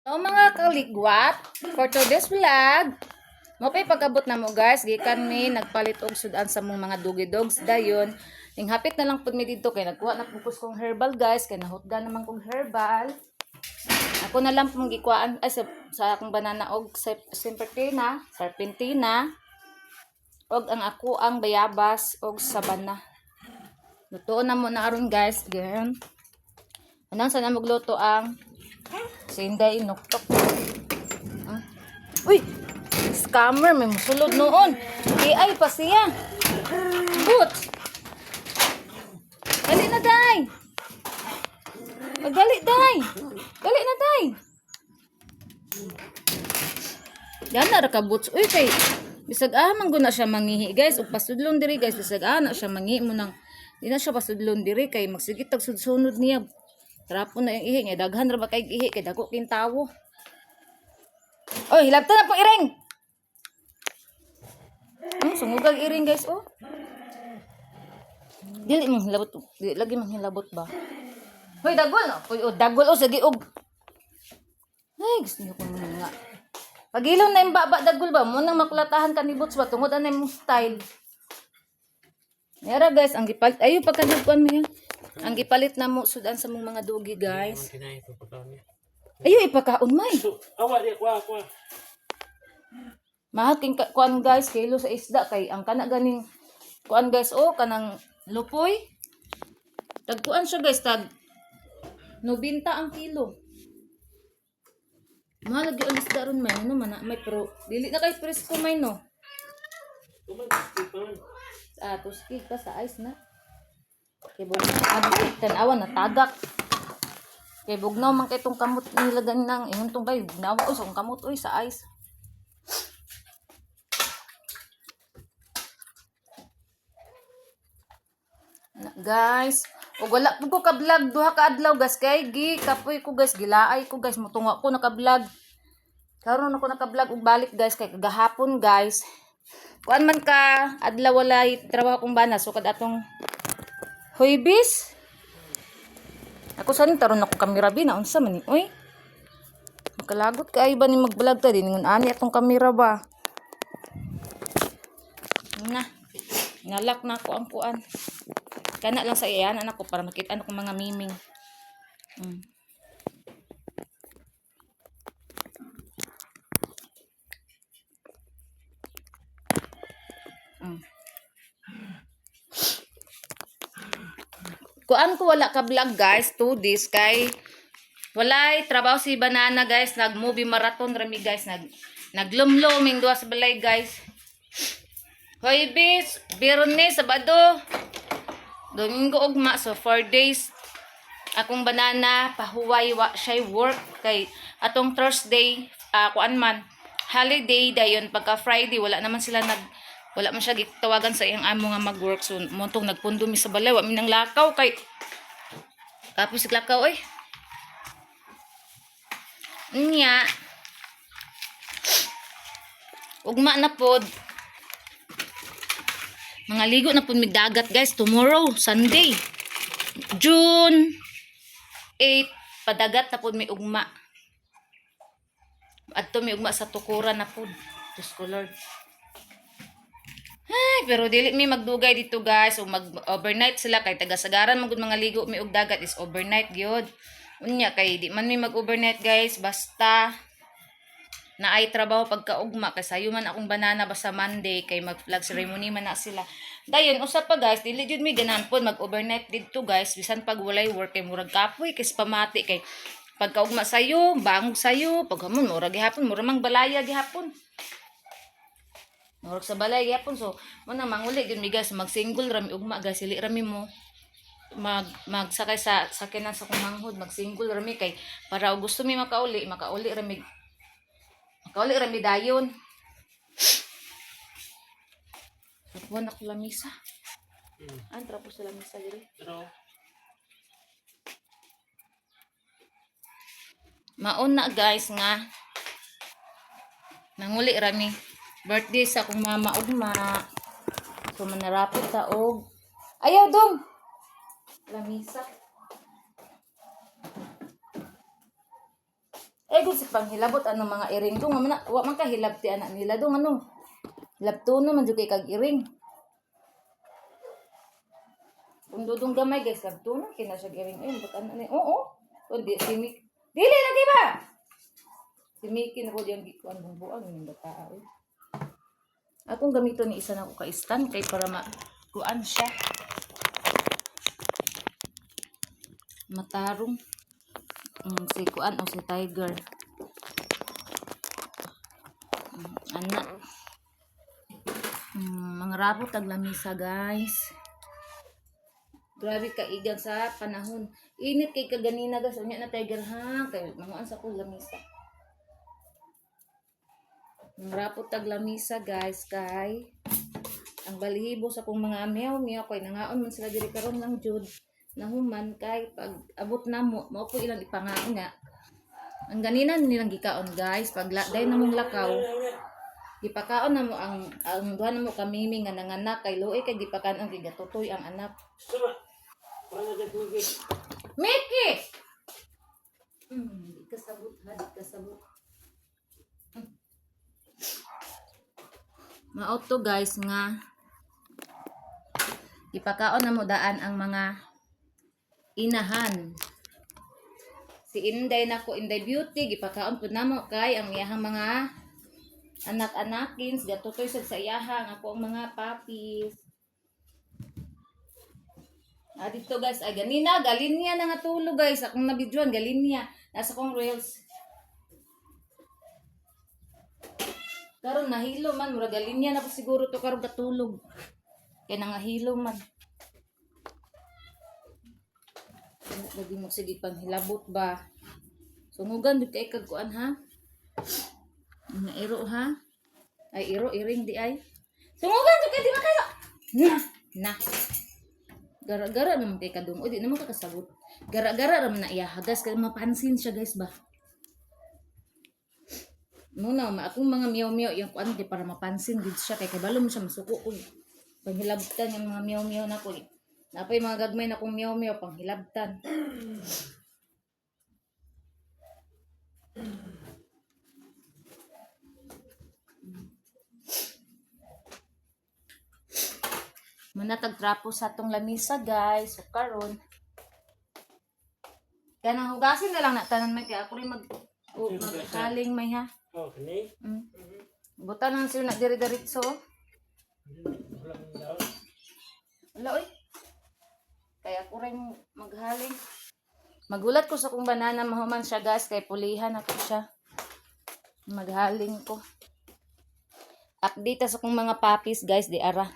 So mga kaligwat, for today's vlog, mo pa'y pag-abot na mo, guys, gikan mi nagpalit og sudan sa mong mga dugi dogs dayon. Ning hapit na lang pud mi didto kay nagkuha na pud kong herbal, guys, kay nahutda naman kong herbal. Ako na lang pong gikuhaan ay sa akong banana og serpentina, serpentina og ang ako ang bayabas og sabana. Lutuon na mo na aron, guys. Ganyan. Anang sana magluto ang si Inday nuktok. Ah. Uy! Scammer, may musulod noon. AI pa siya. Boots! Dali na, day! Magdali, day! Dali na, day! Yan na ra ka, Boots. Uy, kay bisag ah man gud na siya mangihi, guys. Ug pasudlon diri, guys, bisag ah na siya mangihi mo nang di na siya pasudlon diri kay magsigit tag sudsunod niya. Trapo na yung ihi niya. Daghan ra ba kay ihi kay dako king tawo. Oy, hilabta na po iring. Sungugag iring, guys, oh. Dili man hilabot. Dili lagi man hilabot ba. Hoy, dagol no. Hoy, oh, dagol oh, sige og. Ay, gusto niyo ko nga. Pagilom na yung baba dagol ba mo nang makulatahan ka ni Boots ba tungod anay mong style. Nera, guys, ang gipalit ayo pagkadugkuan mo yan. Ang gipalit na mo sudan sa mong mga dugi, guys. Kinain ko pagkaon niya. Ayo ipakaon may. So, awa di kwa kwa. Mahal king kuan, guys, kilo sa isda kay ang kana ganing kuan, guys, oh, kanang lupoy. Tagkuan siya, guys, tag 90 ang kilo. Mahal lagi ang isda ron may ano man na may, pero dili na kay presko may no. Tuman pa. Ah, tuski ka sa ice na. Kay bugnaw abi tan-awa na tagak. Kay bugnaw man kay tong kamot nila ganinang ingon tong kay bugnaw oy sa akong kamot oy sa ice. Na, guys, ug wala pud ko ka-vlog duha ka adlaw, guys, kay gi kapoy ko, guys, gilaay ko, guys, mutunga ko naka-vlog. Karon ako naka-vlog ug balik, guys, kay kagahapon, guys. Kuan man ka adlaw walay trabaho kong bana, so kad atong Huybis. Ako sa taron ako kamera bi na unsa man ni oy. Makalagot kay ba ni mag-vlog ta din ngon ani atong kamera ba. Na. Nalak na ako ang kuan. Kana lang sa iyan anak ko para makita ko mga miming. Kuan ko wala ka vlog, guys, 2 days kay walay trabaho si banana, guys, nag movie marathon rami, guys, naglumluming duha sa balay, guys. Huwebes, Biyernes, Sabado, Domingo, ugma, so 4 days akong banana pahuway, wa siya work kay atong Thursday, kuan man holiday, dayon pagka Friday wala naman sila nag wala man siya gitawagan sa iyang amo nga mag-work, so montong nagpundo mi sa balay, wa mi nang lakaw kay tapos lakaw oy. Nya ugma na pod mga ligo na pod mig dagat, guys, tomorrow Sunday, June 8, padagat na pod may ugma. Adto may ugma sa tukuran na pod. Diyos ko Lord. Ay, pero dili mi magdugay dito, guys, o mag overnight sila kay taga-sagaran man gud mga ligo mi og dagat is overnight gyud. Unya kay di man mi mag overnight, guys, basta na ay trabaho pagkaugma kay sayo man akong banana basta Monday kay mag flag ceremony man na sila. Dayon usa pa, guys, dili jud mi ganahan pod mag overnight didto, guys, bisan pag walay work kay murag kapoy kay sa pamati kay pagkaugma sayo, bangog sayo, paghamon murag gihapon, murag mang balaya gihapon. Murag sa balay gihapon, so mo na manguli gyud mi, guys, mag single ra mi ugma, guys, dili ra mi mo magsakay sa sakyanan sa kong manghod, mag single ra mi kay para og gusto mi makauli, makauli ra mi dayon. Kuha na ko lamisa. Antra po sa lamisa diri. Pero Maon na, guys, nga nanguli rami birthday sa akong mama ugma. So manarapit ta og ayaw dong lamisa. Eh, kung si panghilabot, anong mga iring dong, man, wa man kahilabti anak nila dong, ano? Hilabto naman jud kay kag iring. Kung dudong gamay guys, labto na kina siya iring. Ayun, ba't ano ni? Oo. Kundi si Mik. Dili lagi ba? Si Mickey na ko diyang gikuan buang yung bata ay. Akong gamito ni isa na ko ka stand kay para ma kuan siya. Matarong. Si kuan o si Tiger. Ana. Mga rabot tag lamisa guys. Grabe kaigan sa panahon. Init kay kaganina guys. Unya na Tiger ha. Kay manguan sa kong lamisa. Mga rapot tag lamisa guys kay ang balihibo sa kong mga meow meow kay nangaon man sila diri karon lang jud nahuman kay pag abot na mo mao po ilang ipangaon nga ang ganina nilang gikaon guys pag day namong lakaw gipakaon na mo ang duha na mo kamimi nga nanganak kay luoy kay gipakaon kay gatutoy ang anak. Sama. Wala na Miki. Mickey! Di kasabot ha, di kasabot. Mao to guys nga ipakaon na mo daan ang mga inahan. Si Inday nako, Inday Beauty, gipakaon pud namo kay ang iyahang mga anak-anakins gatutoy sad sa iyaha ang ako ang mga papis. Ah, dito guys, ay ganina, galinya na nga tulog guys. Akong nabidyoan, galinya. Nasa kong reels. Karon nahilo man, mura galinya na po siguro to karon katulog. Kay nangahilo man. Lagi mo sige panghilabot ba. Sungugan jud kay kag kuan ha. Nga iro ha. Ay iro iring di ay. Sungugan jud kay di makayo. Na na. Gara-gara naman kay kadung. O, di naman ka kasabot. Gara-gara raman na iya. Hagas kay mapansin siya guys ba. Muna, ma akong mga meow-meow yung kuan di para mapansin gid siya kay kabalo mo siya masuko ko. Panghilabtan yung mga meow-meow na ko. Napay mga gagmay na kong meow-meow panghilabtan. Muna tagtrapo sa atong lamisa guys. So karon kanang hugasin na lang na tanan may kay ako rin mag o, magkaling may ha. Oh, kani. Buta na sila na diri diretso. Wala nang daon. Wala oy. Kaya ako rin maghaling. Magulat ko sa kong banana mahuman siya guys kay pulihan ako siya. Maghaling ko. Update sa kong mga papis guys di ara.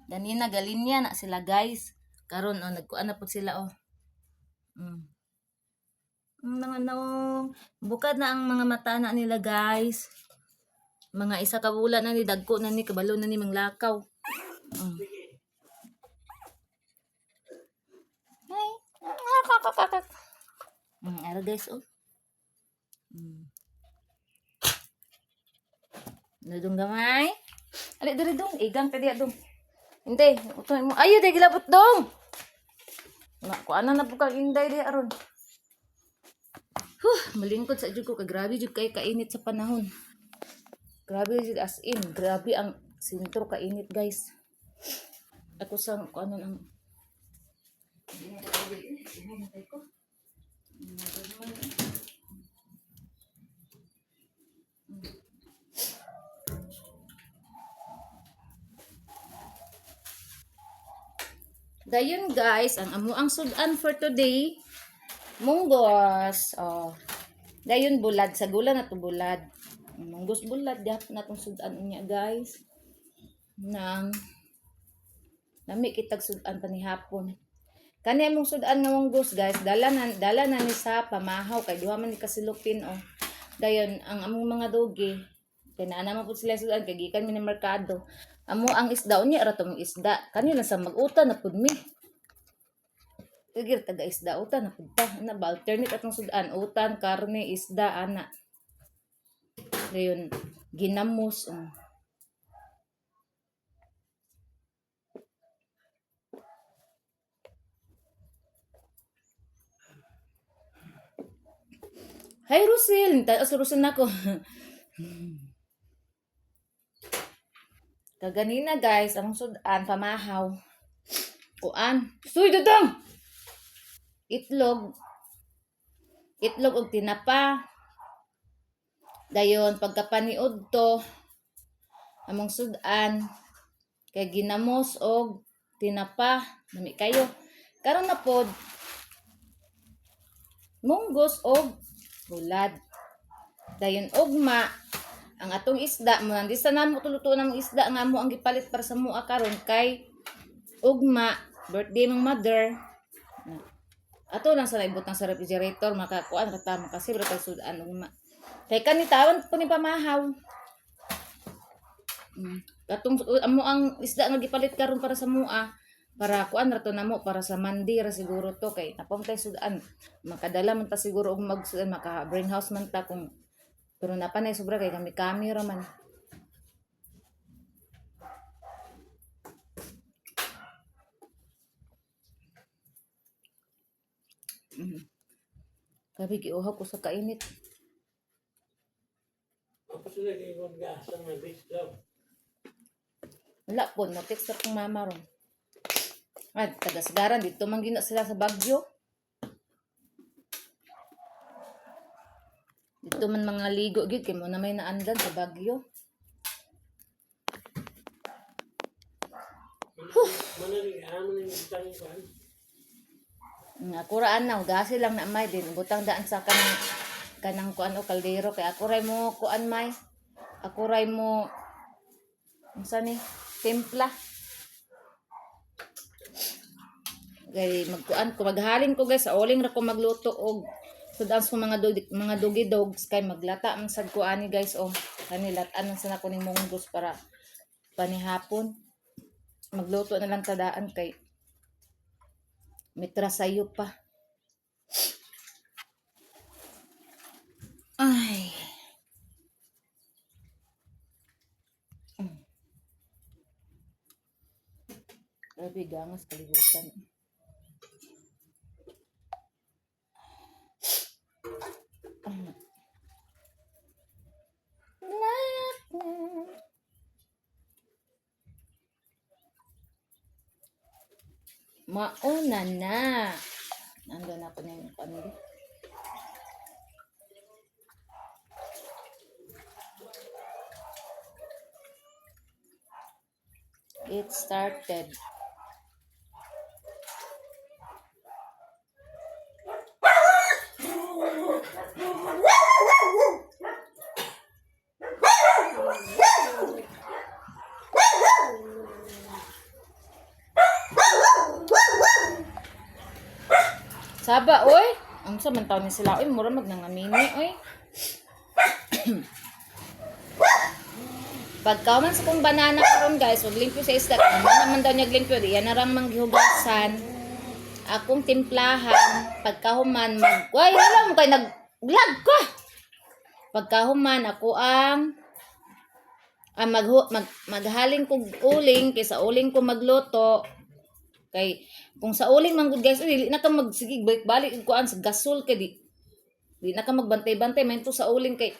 Ganina galinya na sila guys. Karon oh nagkuan na pud sila oh. Mga naong bukad na ang mga mata na nila guys. Mga isa ka bulan na ni dagko na ni kabalo na ni manglakaw. Hi. Ara guys oh. Ano dong gamay? Ali diri dong, igang ta diya dong. Hindi, utoy mo. Ayo di gilabot dong. Na ko ana na bukang inday di aron. Huh, malingkod sa jud ko kay grabe jud kay kainit sa panahon. Grabe jud as in, grabe ang sentro kainit guys. Ako sa ko ano ang. Dayon guys, ang amuang sudan for today, munggos. Oh. Dayon bulad sa gula na to bulad. Ang munggos bulad gihapon natong sudan unya guys. Nang lami kitag sudan panihapon. Kani among sudan nga munggos guys, dala na ni sa pamahaw kay duha man ni kasilupin oh. Dayon ang among mga dogi kay naa naman pud sila sudan kay gikan mi ni merkado. Amo ang isda unya ra tong isda. Kani lang sa mag-utan na pud mi. Sige, taga isda utan na pud ta. Ana ba alternate atong sudan utan, karne, isda ana. Dayon ginamos oh. Hi Russell, taas Russell nako. Kaganina guys, among sudan pamahaw. Kuan. Suy dudong. Itlog. Itlog og tinapa. Dayon pagkapaniud to among sudan kay ginamos og tinapa nami kayo. Karon na pod munggos og bulad. Dayon ugma ang atong isda mo nandi sa namo tuluto namong isda nga mo ang gipalit para sa mua karon kay ugma birthday mong mother. Na. Ato lang sa naibutang sa refrigerator makakuan ra ta makasibra ta sudan ugma. Kay kani tawan po ni pamahaw. Katong amo ang isda nga gipalit karon para sa mua para kuan ra to namo para sa Monday ra siguro to kay napong tay sudan makadala man ta siguro og magsudan maka greenhouse man ta kung pero napanay sobra kay kami kami ra man. Grabe giuhaw ko sa kainit. Ako sila kay gas ang may base daw. Wala po, no text na kong mama ron. Ay, taga-sagaran dito man gina sila sa Baguio. Dito man mga ligo gyud kay mo na may naandan sa Baguio. Manali amo ni bitang kuan. Ako ra na, gasi lang na may din butang daan sa kanang kanang kuan o kaldero kay ako ray mo kuan may. Ako ray mo unsa ni timpla. Kay magkuan ko maghalin ko guys sa uling ra ko magluto og sudan sa mga dog, mga doggy dogs kay maglata man sad ko ani guys oh kani latan man sad ako ning munggos para panihapon magluto na lang tadaan kay mitra sayo pa. Ay. Grabe gangas kalibutan. Mauna na. Nandun ako na yung pamilya. It started. Saba, oy. Ang sa man taon ni sila, oy, mura magnangamini, oy. Pagka man sa kong banana karon guys, wag limpyo sa isda. Kung man naman daw niya limpyo, di yan na rang manggihugasan. Akong timplahan, pagkahuman mag... Way, wala mo kay nag-vlog ko. Pagkahuman, ako ang maghaling kog uling kay sa uling ko magluto kay kung sa uling man gud guys uy, dili na ka magsige balik kuan sa gasol kay di di na ka magbantay-bantay man to sa uling kay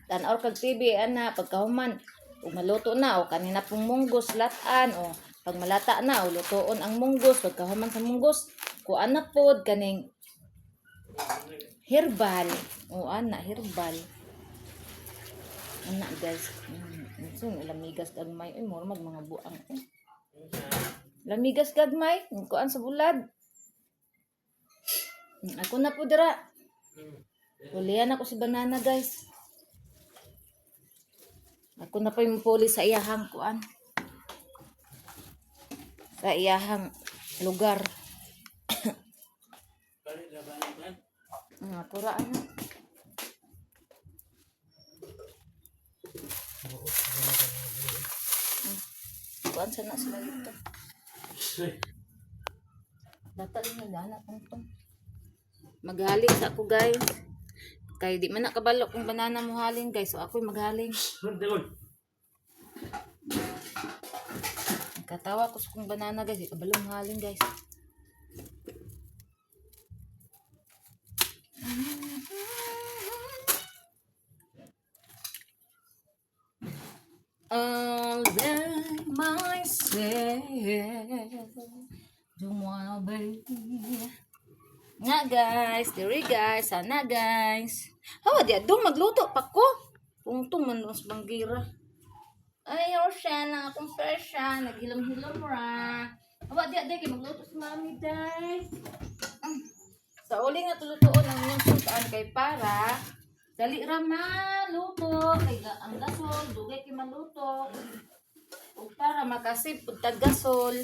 tan-aw kag TV ana pagkahuman ug maluto na o kanina pong munggos latan o pag malata na o lutoon ang munggos pagkahuman sa munggos kuan na pod kaning herbal o ana herbal ana guys. So lamigas gagmay oy mura mag mga buang eh. Lamigas gagmay kuan sa bulad. Ako na po dira. Ulian ako si banana guys. Ako na po yung puli sa iyahang kuan. Sa iyahang lugar. Balik na balik man. Ako ra ano. Kuan sana sila dito. Data din yung dana tungtong. Maghaling sa ako guys. Kay di man nakabalo kung banana mo haling guys. So ako'y maghaling. Sunod. Katawa ko sa kong banana guys. Di kabalo mo haling guys. Myself. Don't wanna be. Nga guys, diri guys, sana guys. Hawa di adong magluto pa ko. Pungtong man sa banggira. Ay, Roshan, ang akong presya. Naghilom-hilom ra. Hawa di aday kay magluto si mami day. Sa uli nga tulutuon ang inyong sutaan kay para dali ra maluto kay ang gasol dugay kay maluto ug para makasave pud tag gasol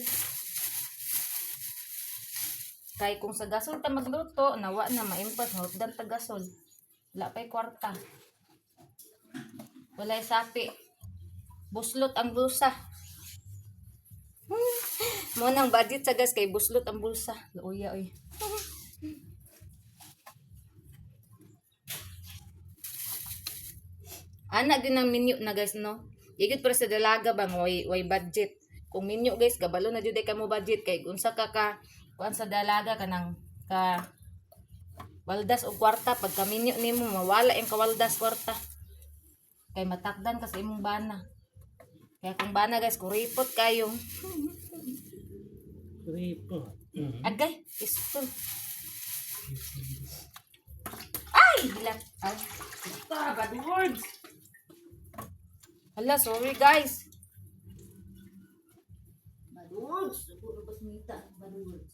kay kung sa gasol ta magluto nawa na maimpas mahutdan tag gasol, wala pay kwarta, walay sapi, buslot ang bulsa. Mo nang budget sa gas kay buslot ang bulsa, luoya oy. Ana gyud ang menu na guys, no. Igid para sa dalaga bang way budget. Kung menu guys, kabalo na jud ka mo budget kay unsa ka ka kuan sa dalaga kanang ka waldas og kwarta, pagka menu nimo mawala yung kawaldas kwarta. Kay matakdan ka sa imong bana. Kaya kung bana guys, kuripot kayo. Ripo. Agay, istol. Ay, bilat. Ay, ah, bad words. Hala, sorry guys. Bad words. Ako labas nita. Bad words.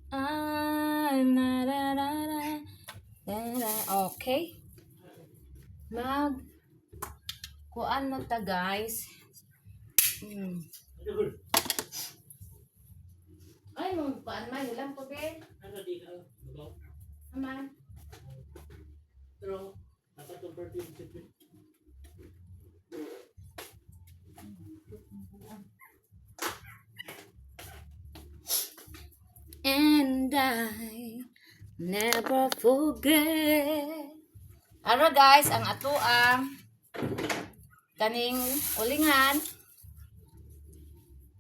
Ah, na, ra, ra, ra, ra, ra. Okay. Mag kuan na ta guys. Ano? Ay, mong kuan man, ilang po be. Ano di ka? Babaw? Aman. Pero, dapat ang birthday ng And I never forget. Ara guys, ang ato ang kaning ulingan.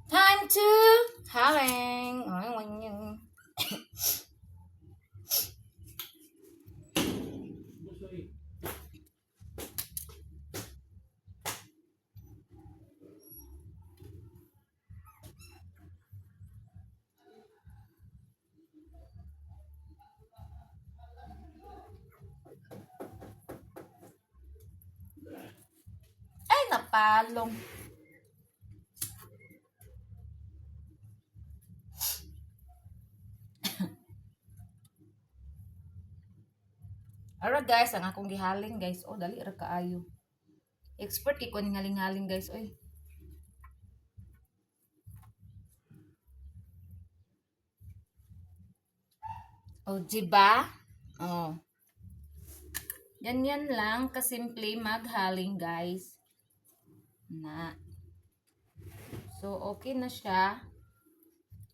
Time to haring. Busoy. Ay, napalong. Ara guys, ang akong gihaling guys. Oh, dali ra kaayo. Expert kay ko ning haling-haling guys, oy. Oh, di ba? Oh. Ganyan lang kasimple maghaling guys. Na. So, okay na siya.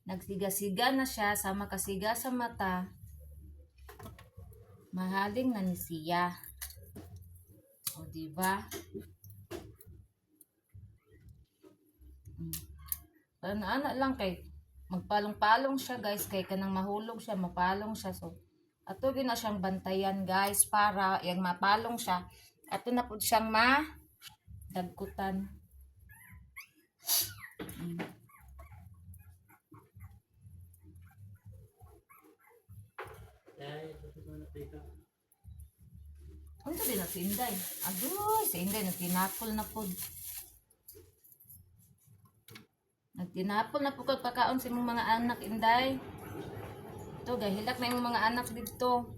Nagsiga-siga na siya, sama kasiga sa mata. Mahaling na ni siya. O, di ba? Ana lang kay magpalong-palong siya guys kay kanang mahulog siya, mapalong siya. So, ato gyud na siyang bantayan guys para yang mapalong siya. Ato na pud siyang ma dagkutan. Dahil, ito na dito. Unsa din na si Inday? Agoy, si Inday nagtinapol na pod. Nagtinapol na po kag pakaon sa imong mga anak, Inday. Ito, gahilak na imong mga anak didto.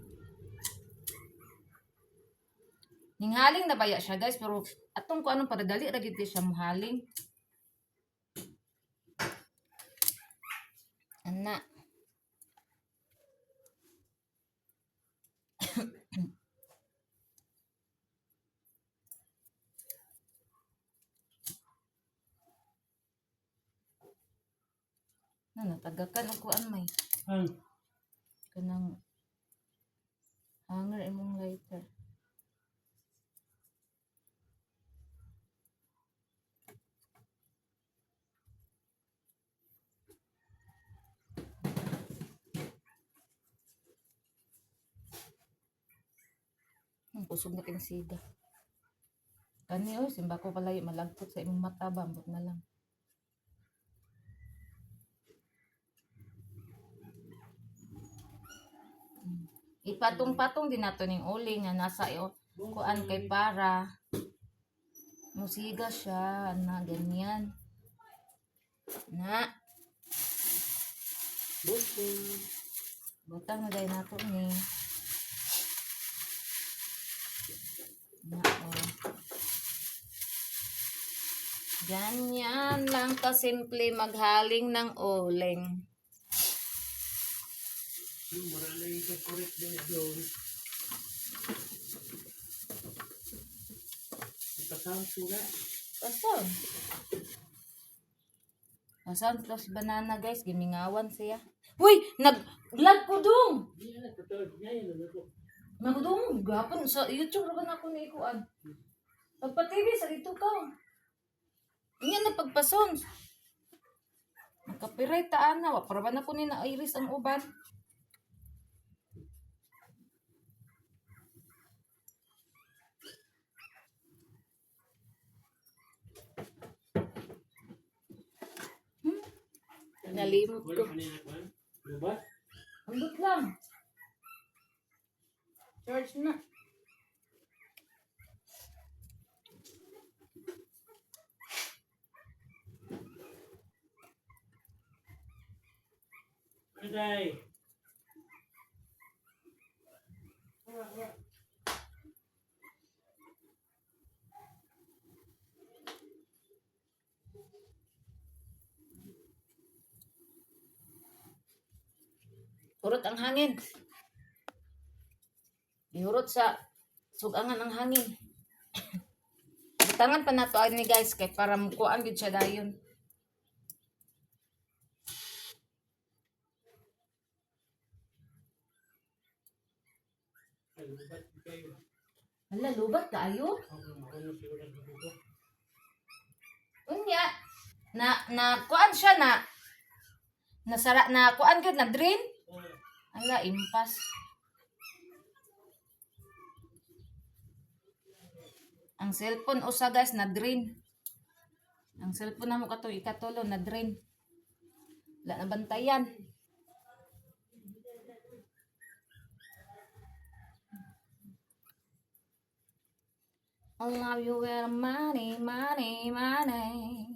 Ninghaling na baya siya, guys, pero atong ko anong para dali ra gid siya muhaling. Ana. Na natagakan og kuan may Ang, kanang hanger imong lighter. Kusog na kayong siga. Kani oy, simba ko pala malagpot sa imong mata ba, ambot na lang. Ipatong-patong din nato ning uling nga nasa iyo kuan kay para musiga siya na ganyan. Na, Bonsoir. butang na dahil nato ni. Na, oh. Ganyan lang kasimple maghaling ng uling. Yung mura na yung correct na doon. Nagpasang suga. Basta. Asan plus banana, guys, gimingawan siya. Uy, nag-vlog ko dong. Hindi na, totoo. Ngayon, ano ko. Magdong, gapon sa YouTube ra ba na ako ni ikuan. Pagpa-TV sa dito ka. Inya na pagpason. Nagka-copyright ta ana, wa para ba na ko ni na iris ang uban. Nalimot Wala ko. ka niya kuan? Lubat? Ambot lang. Charge na. Aday. Hurot ang hangin. Ihurot sa sugangan ang hangin. Butangan pa nato ani, guys, kay para mukuan gyud siya dayon. Ay, lubat kayo. Hala, lubat kaayo. Ako, makuno siguro ang kuko. Unya na na kuan siya na nasara na kuan gyud na drain. Oh, Hala, impas. Ang cellphone usa, guys, na drain. Ang cellphone namo kato ikatulo na drain. Wala na bantayan. I love you with money, money, money.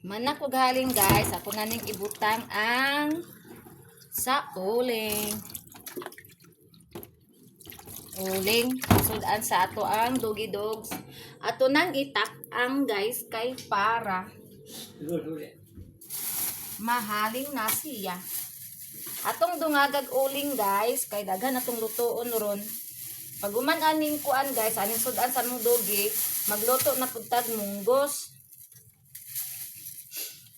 Manak og haling, guys, ako na ning ibutang ang sa uling. Uling, sudan sa ato ang doggy dogs. Ato nang itak ang, guys, kay para mahaling na siya. Atong dungagag uling, guys, kay daghan atong lutoon ron. Pag human aning kuan, guys, aning sudan sa among dogi, magluto na pud tag munggos.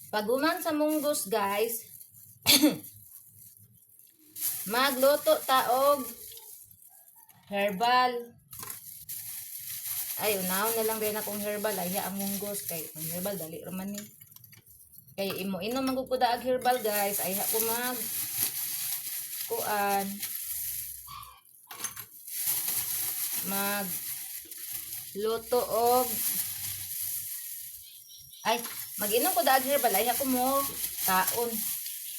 Pag human sa munggos, guys, magluto ta og herbal. Ay, unahon na lang din akong herbal. Ay, ang munggos. Kay, ang herbal, dali raman ni. Kay, imo inom man gud ko daag herbal, guys. Ay, ako mag kuan mag luto og ay mag-inom ko daag herbal, ay ako mo kaon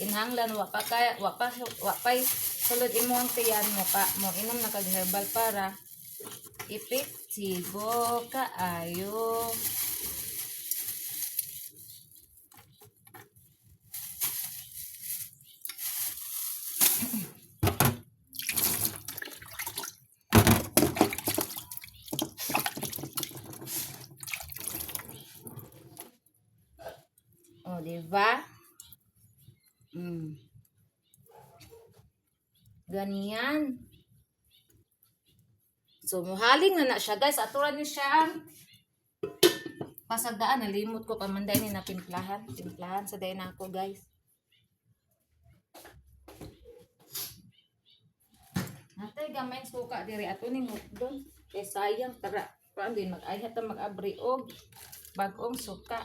kinahanglan wa pa kay wa pa wa pay sulod imong tiyan mo ka mo inom na kag herbal para epektibo kaayo. O, di ba? Ganyan. So, muhaling na na siya, guys. Aturan niyo siya. Pasagdaan, nalimot ko pamanday ni napimplahan. Timplahan sa day na ako, guys. Natay gamay suka diri ato ning doon. Kay sayang tara. Kuan din mag-ayhat ta mag-abri og bag-ong suka.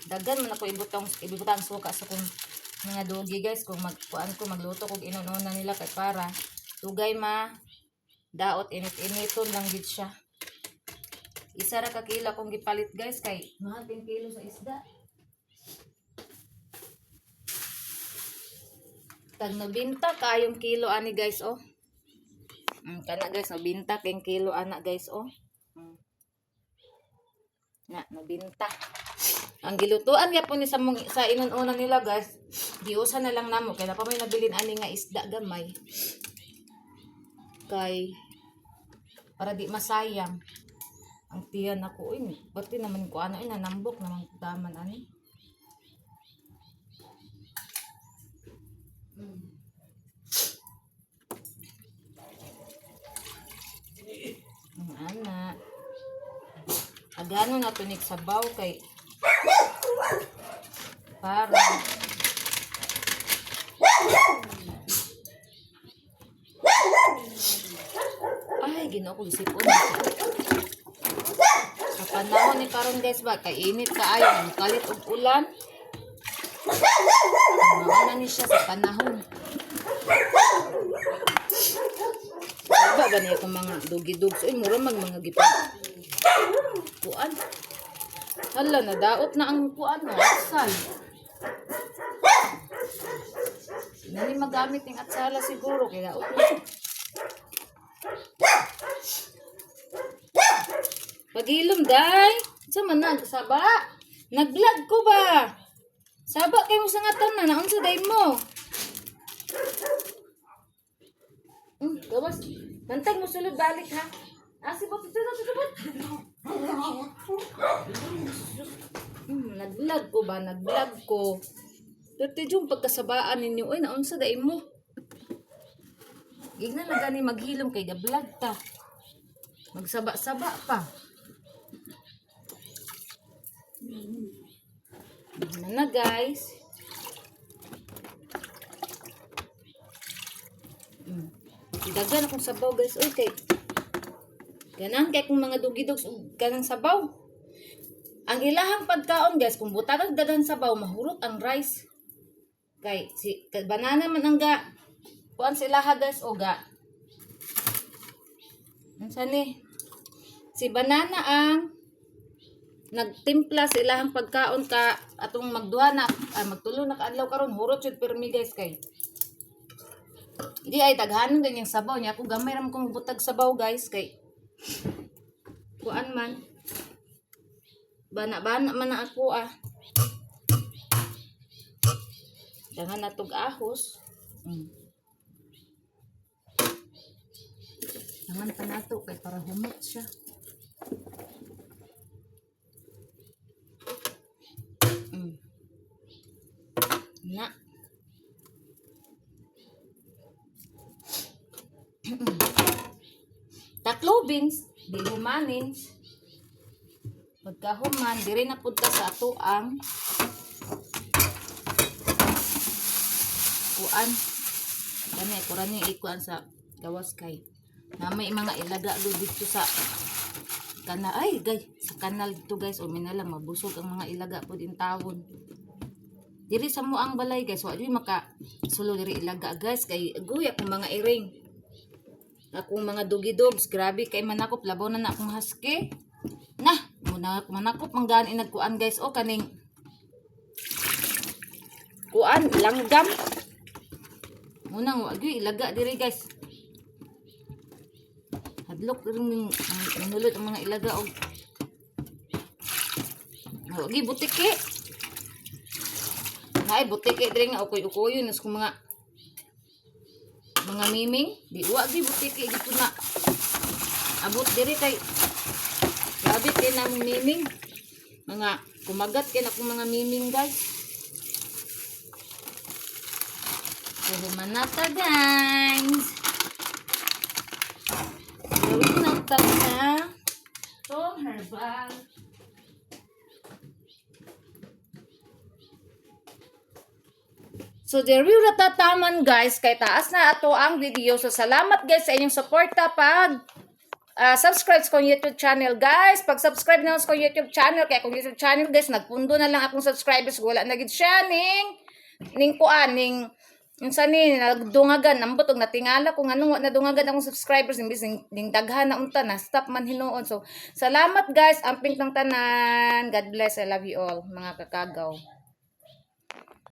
Daghan man ako ibutong ibutang suka sa kong mga dogi, guys, kung magkuan ko magluto kog inununa nila kay para dugay ma daot init-initon lang gid siya. Isa ra ka kilo akong gipalit, guys, kay mahal ting kilo sa isda. Tag 90 kayong kilo ani, guys, oh. Kana, guys, 90 kayong kilo ana, guys, oh. Na 90. Ang gilutuan gyapon ni sa mong sa inun-una nila, guys. Giusa na lang namo kay na pa may nabilin ani nga isda gamay. Kay para di masayang. Ang tiyan ako uy, pati naman ko ano ay nanambok naman taman ani. Ang ana. Agano na tunig sabaw kay para ay Ginoo ko gisipon. Sa panahon ni karon, guys, ba kay init kaayo, kalit og ulan. Mauna ni siya sa panahon. Ba gani akong mga dugi-dugs. Uy, mura mag mga gipa. Kuan. Hala, nadaot na ang kuan no, atsal. Nani magamit ng atsala siguro kay daot na. Pagilom, day. Sa man na, saba. Nag-vlog ko ba? Saba kay mo sa nga tanan, naunsa day mo? Gawas. Bantay mo sulod balik ha. Ah, sibot, sibot, sibot. Nag-vlog ko ba? Nag-vlog ko. Pero yung pagkasabaan ninyo, oy, naunsa day mo? Gignan na gani maghilom kay ga-vlog ta. Magsaba-saba pa. Ano na, guys? Dagan akong sabaw, guys. Uy, kay ganan kay kung mga dugidogs og ganang sabaw. Ang ilahang pagkaon, guys, kung butagag dagan sabaw, mahurot ang rice. Kay si kay banana man ang ga kuan sila ha, guys, o ga. Unsa ni? Si banana ang nagtimpla sa ilahang pagkaon ka atong magduha na ah, magtulo na kaadlaw karon hurot jud pirmi, guys, kay di ay daghanon din yung sabaw niya ako gamay ra man kong butag sabaw, guys, kay kuan man bana-bana man na ako ah daghan na tog ahos. Daghan pa nato kay para humot siya. Na. Taklobins, di humanin. Pagkahuman, diri na punta sa ato ang kuan. Kani, kuran ni ikuan sa gawas kay na may mga ilaga do dito sa kana ay gay sa kanal dito, guys, o minala mabusog ang mga ilaga pod in tawon diri sa mo ang balay, guys. Wa jud maka sulo diri ilaga, guys, kay guya akong mga iring, akong mga dugi-dogs, grabe kay manakop labaw na na akong husky na muna manakop man gani nagkuan, guys, o kaning kuan langgam munang wa gyud ilaga diri, guys. Hadlok rin yung manulod ang mga ilaga og wa gyud butiki. Naay butiki diri nga ukoy-ukoyon nas kung mga miming di wa gyud butiki dito na abot diri kay grabe kay namong miming mga kumagat kay na akong mga miming, guys. So, humanata, guys. Gawin na ta na itong herbal. So, there we ratataman, guys, kay taas na ato ang video. So, salamat, guys, sa inyong suporta pag subscribe sa kong YouTube channel, guys. Pag subscribe na sa kong YouTube channel, kay akong YouTube channel, guys, nagpundo na lang akong subscribers. Wala na gid siya ning kuan ning unsa ni nagdungagan, ambot og natingala kung anong wa nadungagan akong subscribers, imbis ning daghan na unta, na stop man hinuon. So salamat, guys, amping tang tanan. God bless. I love you all, mga kakagaw.